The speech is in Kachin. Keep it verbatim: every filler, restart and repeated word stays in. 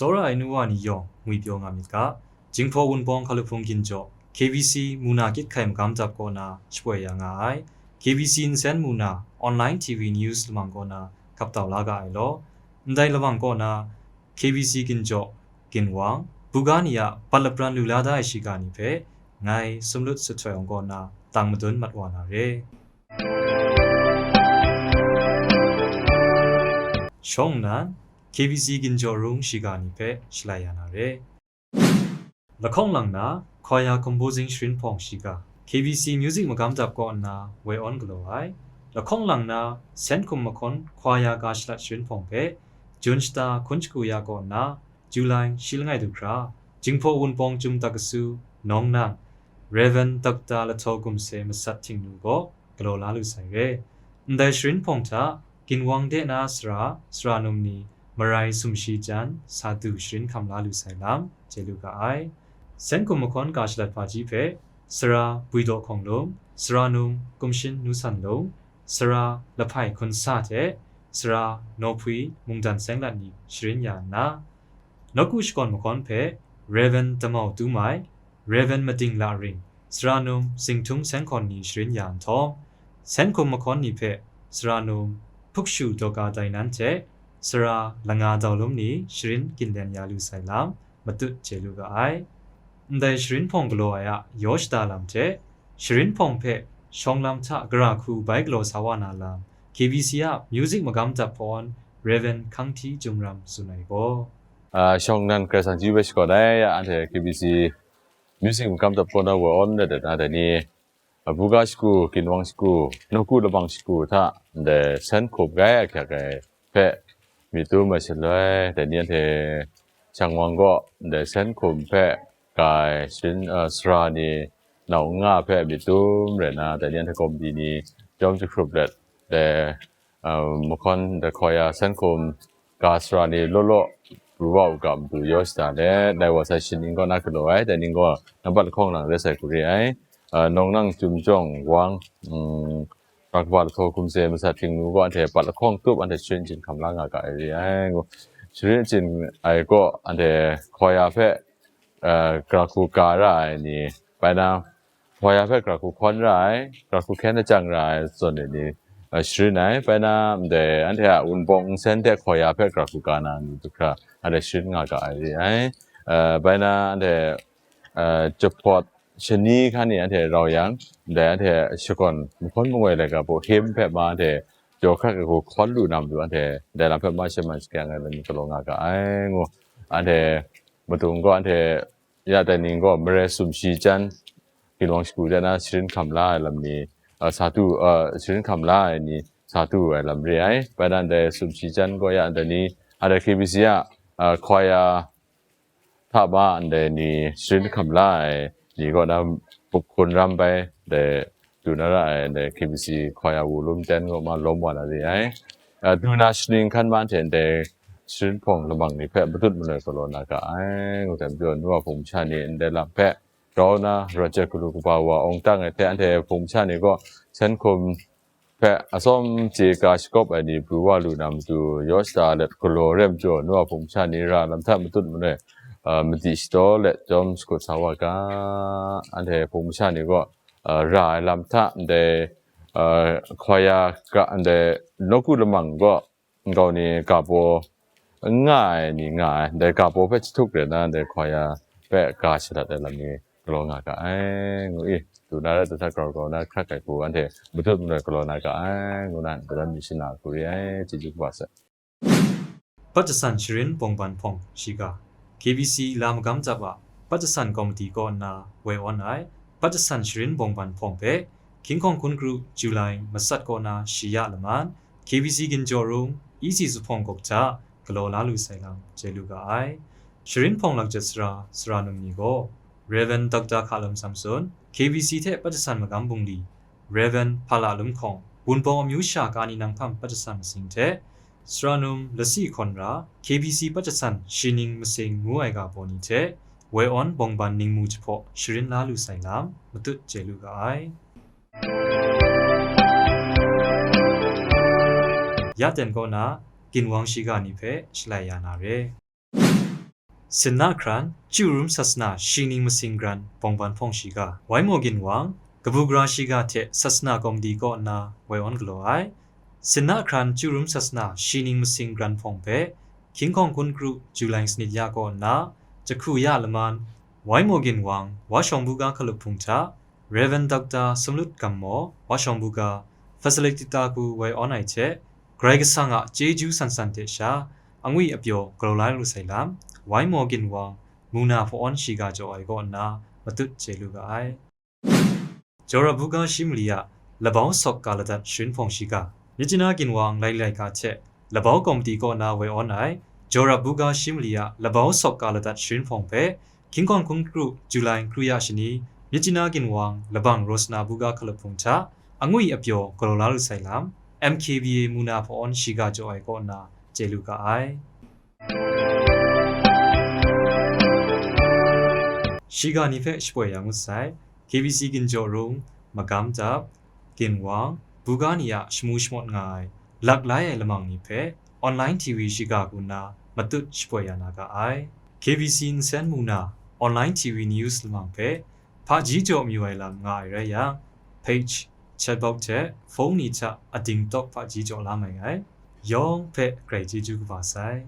Tsawra ai nu wa ni yawng ngwi pyaw nga myit ga, Jinghpaw Wunpawng Hkalup Hpung Ginjaw, K B C Muna Kyit Hkai Magam Dap kaw na shapoi ya nga ai, K B C Nsen Muna Online T V News lamang kaw na hkap tau la ga ai law, ndai lamang kaw na K B C Ginjaw, Ginwang, buga ni a bat lapran lu la da ai shiga ni hpe ngai Sumlut Suhtoi Awng kaw na tang madun mat wa na re. Shawng nnan, K B C Ginjaw Rung shiga ni hpe shalai ya na re. Lahkawng lang na, Choir Composing Sharin Hpawng shiga, K B C Music Magam Dap kaw nna woi awn galaw ai. Lahkawng lang na, Sen Hkum Mahkawn Choir Ga Shalat Sharin Hpawng hpe, Jun shata hkun shagu ya kaw nna, July shi langai du hkra, Jinghpaw Wunpawng Chyum Dakasu, Nawng Nang, Rev. Doctor Lahtaw Gumse Masat Htingnu gaw galaw la lu sai re. Ndai sharin hpawng hta, Ginwang de na sara, sara num ni, Marai Sumshi Jan, Sadu sharin hkam la lu sai lam, chye lu ga ai. Sen Hkum Mahkawn Ga Shalat Hpaji hpe, sara Bwidaw Hkawng Lum, sara num Kumshin Nu San Lung, sara Lahpai Hkun Sa hte, sara Nawhpwi Mungdan Seng Lat ni sharin ya nna, Nawku Shakawn Mahkawn hpe, Rev. Damau Tu Mai, Rev. Mading La Ring, sara num Zinghtun Seng Hkawn ni sharin ya nhtawm, Sen Hkum Mahkawn ni hpe, sara num Hpukshu Dawka Dai Nan hte, sara Langa Dau Lum ni sharin ginlen ya lu sai lam, matut chye lu ga ai. Ndai sharin hpawng galaw ai a yaw shada lam hte, sharin hpawng hpe shawng lam hta gara hku bai galaw sa wa na lam, K B C a Music Magam Dap hpawn Rev. Hkang Hti Jumram tsun ai gaw, Ah, shawng nnan Karai Kasang chyeju hpe shakawn ai, ya anhte K B C Music Magam Dap kaw na woi awn na dat na dai ni, ah, buga shagu, ginwang shagu, nawku lamang shagu hta, ndai Sen Hkum gai ahkyak ai hpe myit dum ai shaloi, dai ni anhte Shangwang kaw ndai Sen Hkum hpe ga ai sharin, ah, sara ni nau n nga hpe myit dum rai nna, dai ni anhte kawmdi ni jawm jahkrup let, dai, ah, mahkawn dai Choir Sen Hkum ga sara ni law law pru wa u ga matu yaw shada let, dai wa sai shaning kaw na galaw ai, dai ning gaw nampat lahkawng lang rai sai hku re ai. Ah, Nawng Nang Chyum Jawng Wang, mm, Ra Kaba Lahtaw Gumse Masat Htingnu gaw anhte pat lahkawng tup anhte sharin chyin hkam la nga ga ai re ai. Ngu, sharin chyin ai gaw anhte Choir hpe, ah, gara hku ga ra ai ni, bai na, Choir hpe gara hku hkawn ra ai, gara hku hkyen lajang ra ai zawn e ni, ah, sharin ai. Bai na, ndai anhte a Wunpawng Nsen hte Choir hpe gara hku ga na ni du hkra, anhte sharin nga ga ai re ai. Ah, bai na, anhte, ah, Jahpawt shani hkan ni anhte rau yang, ndai anhte shakawn mahkawn mangoi laika baw him hpe ma anhte jaw hkrat ai hku hkawn lu na matu, anhte dai lam hpe ma shaman shakyang ai lam ni galaw nga ga ai, ngu, anhte matu gaw anhte ya dai ning gaw Marai Sumshi Jan, ginwang shagu de na sharin hkam la ai lam ni, ah, sa du, ah, sharin hkam la ai ni sa du ai lam re ai. Bai na ndai Sumshi Jan gaw ya ndai ni, anhte K B C a, ah, Choir hta ma ndai ni sharin hkam la ai ni kaw na pup hkun ram bai, dai du na ra ai, dai K B C Choir Wu Lum Ten kaw ma lawm wa na re ai. Ah, du na shaning hkan ma hte ndai sharin hpawng lamang ni hpe matut manoi galaw na ga ai, ngu jang, pyaw nu a hpung masha ni ndai lam hpe grau na, rawt jat galu kaba wa awng tang ai hte, anhte hpung masha ni gaw Sen Hkum hpe atsawm chye ga shakawp ai ni pru wa lu na matu, yaw shada let galaw rem jaw nu a hpung masha ni ra lam hta matut manoi, ah, madi shadaw let jawm shakut sa wa ga, anhte hpung masha ni gaw, ah, ra ai lam hta ndai, ah, Choir ga ndai nawku lamang gaw nkau ni ga baw n nga ai ni nga ai, ndai ga baw hpe jahtuk rai na, ndai Choir hpe ga shadat ai lam ni galaw nga ga ai, ngu i, du na rai, du hta grau grau na hkrat ai hku anhte matut manoi galaw na ga ai, ngu na, dadan mi shana hku re ai, chyeju kaba sai. Pat jasan sharin bawngban hpawng shiga, K B C la magam dap a Pat jasan kawmiti kaw nna woi awn ai, Pat jasan sharin bawngban hpawng hpe, King Hkawng Hkun Kru July masat kaw na shi ya laman, K B C Ginjaw Rung, E C Zuphpawng Gawk hta galaw la lu sai lam chye lu ga ai. Sharin hpawng lakjat sara, sara num ni gaw, Rev. Doctor Hkalam Samson, K B C hte Pat jasan magam bungli, Rev. Hpala Lum Hkawng, Wunpawng amyu sha ka ni nang hpam Pat jasan masing hte, sara num lasi hkawn ra, K B C Pat jasan shi ning masing ngu ai ga baw ni hte, woi awn bawngban ningmu jahpaw sharin la lu sai lam, matut chye lu ga ai. Ya ten kaw na, ginwang shiga ni hpe shalai ya na re. Sinna hkran, Chyu Rum Sasana Shi Ning Masing Gran Bawngban Hpawng Shiga, Wai Maw Ginwang, kabu gara shiga hte Sasana Kawmdi kaw nna woi awn galaw ai. Sinna hkran Chyu Rum Sasana Shi Ning Masing Gran Hpawng hpe, Hkying Hkawng Hkun Kru Julai sanit ya kaw nna, Jahku Ya Laman, Wai Maw Ginwang, Wa Shawng Buga Hkalup Hpung hta, Rev. Doctor Sumlut Gam Maw, Wa Shawng Buga, Facilitator hku woi awn ai hte, Karai Kasang a chyeju san san hte sha, angwi apyaw galaw la lu sai lam, Wai Maw Ginwang, Muna Hpaw Awn Shiga jaw ai kaw nna matut chye lu ga ai. Jawrap Buga Shi Mali a Labau Sawk Ka Ladat Sharin Hpawng Shiga, Myitkyina Ginwang Lailai Ga hte Labau Kawmdi kaw nna woi awn ai, Jawrap Buga Shi Mali a Labau Sawk Ka Ladat Sharin Hpawng hpe, Hkying Hkawng Hkun Kru Julai kru ya shani, Myitkyina Ginwang Labang Rosana Buga Hkalup Hpung hta, angwi apyaw galaw la lu sai lam, M K B A Muna Hpaw Awn Shiga jaw ai kaw nna chye lu ga ai. Shiga ni hpe shapoi ya ngut sai, K B C Ginjaw Rung, Magam Dap, Ginwang, Buga ni a shamu shamawt nga ai, lak lai ai lamang ni hpe, online T V shiga hku nna matut shapoi ya na ga ai. K B C Nsen Muna, online T V news lamang hpe, hpaji jaw mayu ai lam nga ai rai yang, page, chatbot hte phone ni hta ading tawk hpaji jaw la mai ai. Yawng hpe grai chyeju kaba sai.